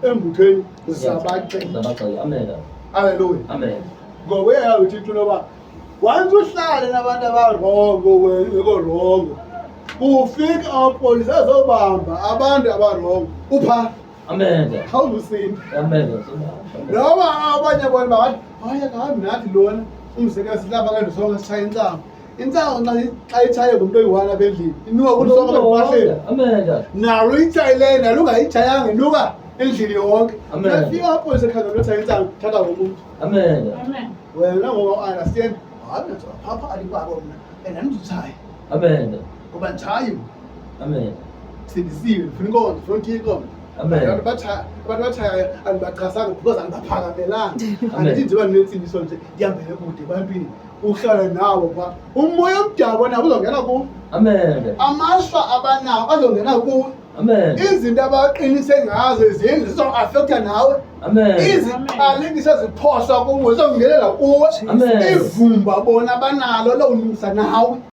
Embuthweni zabagxeki. Zabagxeki. Amen. Haleluya. Amen. Ngoba uyayazi uThixo noba once uhlale nabantu abarongo, wena ungekho rongo, kufika amapolisa azobamba abantu abarongo, upha. Amen. Awuzusinda. Amen. Noba abanye bona bangathi, hayi, akahambi nathi lona. Umzekelo, silapha ke, ndisonke sitshaye intsango. Intsango xa itshaye ngumntu oyi-one apha endlini, inuka kuthi sonke empahleni. Amen. Nalo uyitshayileyo, nalo ungayitshayanga, inuka endlini yonke. Amen. Afika amapolisa ekhangela lotshaya intsango, thatha wonke umntu. Amen. Amen. Wena ngoba u-understand, hayi, mna phaa phakathi kwabo mna and andizutshaya. Amen. Ngoba nditshayi mna. Amen. Sindisiwe, ndifuna inkonzo, ndifuna uThixo mna. Amen. Abantu batshayayo andibachasanga because andibaphakamelanga. Amen. Andithi njengoba ndinentsindiso nje ndihambele kude ebantwini, uhlale nawo phaa. Umoya omdaka nawo uzongena kuwe. Amen. Amashwa abanawo azongena kuwe. Amen. Izinto abaqinise ngazo izindlu zizoafektha nawe. Amen. Iziqalekiso eziphoswa kuwe zizongenelela kuwe. Amen. Ivumba bona banalo lowunusa nawe.